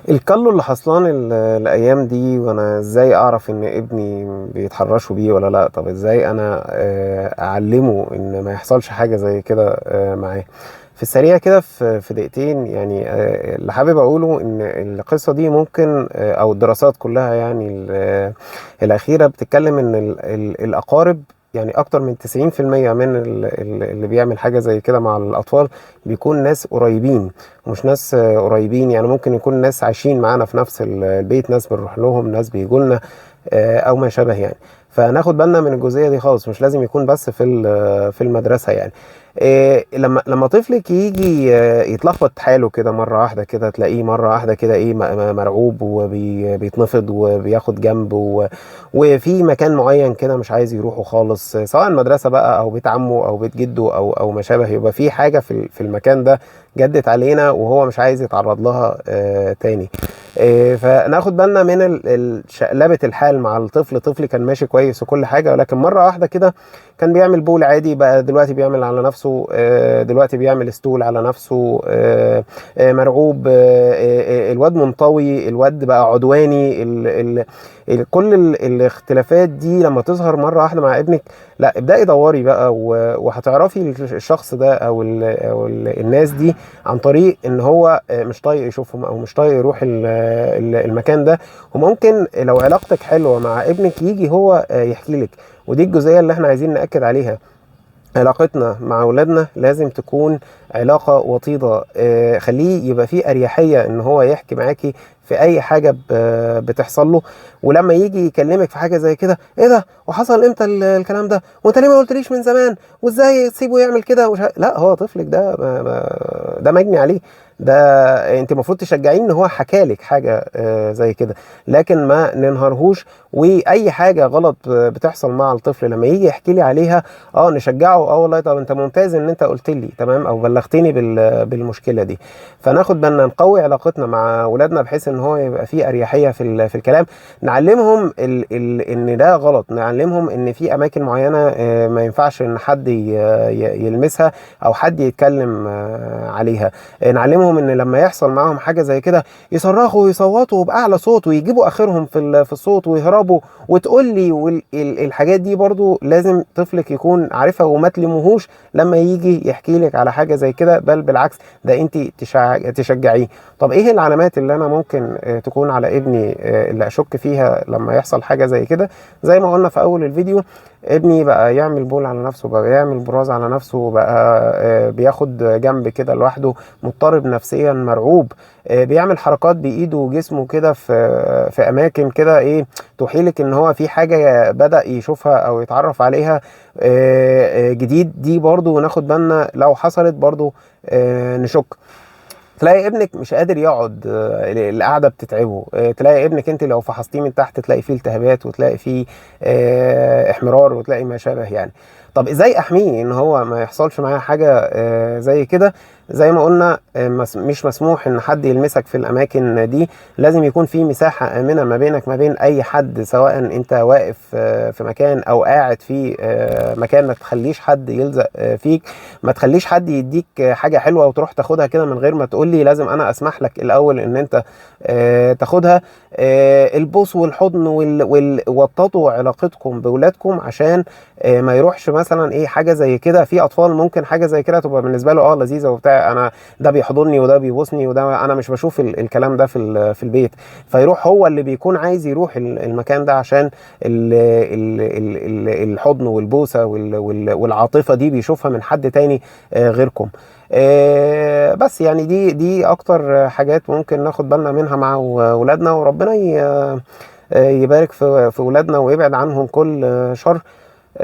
الكالو اللي حصلان الايام دي، وانا ازاي اعرف ان ابني بيتحرشوا بيه ولا لا؟ طب ازاي انا اعلمه ان ما يحصلش حاجة زي كده معاه؟ في السريع كده في دقيقتين يعني. اللي حابب اقوله ان القصة دي ممكن او الدراسات كلها يعني الاخيرة بتتكلم ان الاقارب يعني اكتر من 90% من اللي بيعمل حاجة زي كده مع الاطفال بيكون ناس قريبين، ومش ناس قريبين يعني ممكن يكون ناس عايشين معانا في نفس البيت، ناس بنروح لهم، ناس بيجوا لنا، او ما شابه يعني. فناخد بالنا من الجزئية دي خالص، مش لازم يكون بس في المدرسة يعني. لما طفلك يجي يتلخبط حاله كده مرة واحدة كده، تلاقيه مرة واحدة كده ايه مرعوب وبيتنفض وبياخد جنب وفي مكان معين كده مش عايز يروحه خالص، سواء المدرسة بقى او بيت عمه او بيت جده او ما شابه، يبقى في حاجة في المكان ده جدت علينا وهو مش عايز يتعرض لها تاني. فناخد بالنا من شقلبة الحال مع الطفل. طفلي كان ماشي كويس وكل حاجة، ولكن مرة واحدة كده كان بيعمل بول عادي، بقى دلوقتي بيعمل على نفسه، دلوقتي بيعمل stool على نفسه، مرعوب، الواد منطوي، الواد بقى عدواني، كل الاختلافات دي لما تظهر مرة واحدة مع ابنك، لا ابدأي دوري بقى وهتعرفي الشخص ده او الناس دي عن طريق ان هو مش طايق يشوفهم او مش طايق يروح المكان ده. وممكن لو علاقتك حلوة مع ابنك يجي هو يحكي لك، ودي الجزئية اللي احنا عايزين نأكد عليها. علاقتنا مع أولادنا لازم تكون علاقة وطيدة، خليه يبقى فيه أريحية إن هو يحكي معاكي في أي حاجة بتحصل له. ولما يجي يكلمك في حاجة زي كده، إيه ده؟ وحصل إمتى الكلام ده؟ وأنت ليه ما قلتليش من زمان؟ وإزاي تسيبه يعمل كده؟ لا، هو طفلك ده ده مجني عليه، ده أنت المفروض تشجعيه إن هو حكالك حاجة زي كده، لكن ما ننهارهوش. وأي حاجة غلط بتحصل مع الطفل لما يجي يحكي لي عليها، نشجعه، والله طب أنت ممتاز إن أنت قلت لي، تمام، أو بلغتني بالمشكلة دي. فناخد بالنا نقوي علاقتنا مع أولادنا بحيث إن هو يبقى فيه أريحية في الكلام. نعلمهم إن ده غلط، نعلمهم إن في أماكن معينة، ما ينفعش إن حد يلمسها أو حد يتكلم عليها. نعلمهم إن لما يحصل معاهم حاجة زي كده يصرخوا ويصوتوا بأعلى صوت ويجيبوا آخرهم في الصوت ويهربوا وتقول لي، الحاجات دي برضو لازم طفلك يكون عارفها وما تلمهوش لما يجي يحكي لك على حاجة زي كده، بل بالعكس ده انت تشجعيه. طب ايه العلامات اللي انا ممكن تكون على ابني، اللي اشك فيها لما يحصل حاجة زي كده؟ زي ما قلنا في اول الفيديو، ابني بقى يعمل بول على نفسه، بقى يعمل براز على نفسه، بقى بياخد جنب كده لوحده، مضطرب نفسيا، مرعوب، بيعمل حركات بايده وجسمه كده في اماكن كده ايه تحيلك ان هو في حاجة بدأ يشوفها او يتعرف عليها، جديد. دي برضو ناخد بالنا لو حصلت برضو، نشك. تلاقي ابنك مش قادر يقعد، القعدة بتتعبه، تلاقي ابنك انت لو فحصتيه من تحت تلاقي فيه التهابات وتلاقي فيه، احمرار وتلاقي ما شابه يعني. طب ازاي احميه ان هو ما يحصلش معاه حاجة، زي كده؟ زي ما قلنا، مش مسموح ان حد يلمسك في الاماكن دي، لازم يكون في مساحة امنه ما بينك ما بين اي حد، سواء انت واقف، في مكان او قاعد في، مكان. ما تخليش حد يلزق، فيك، ما تخليش حد يديك، حاجة حلوة وتروح تاخدها كده من غير ما تقول لي، لازم انا اسمح لك الاول ان انت، تاخدها. البوس والحضن وططوا علاقتكم بولادكم عشان، ما يروحش مثلا ايه حاجة زي كده. في اطفال ممكن حاجة زي كده تبقى بالنسبة له لذيذة وبتاع، انا ده بيحضني وده بيبوسني وده انا مش بشوف الكلام ده في البيت، فيروح هو اللي بيكون عايز يروح المكان ده عشان الحضن والبوسه والعاطفة دي بيشوفها من حد تاني، غيركم. بس دي اكتر حاجات ممكن ناخد بالنا منها مع ولادنا، وربنا يبارك في ولادنا ويبعد عنهم كل شر.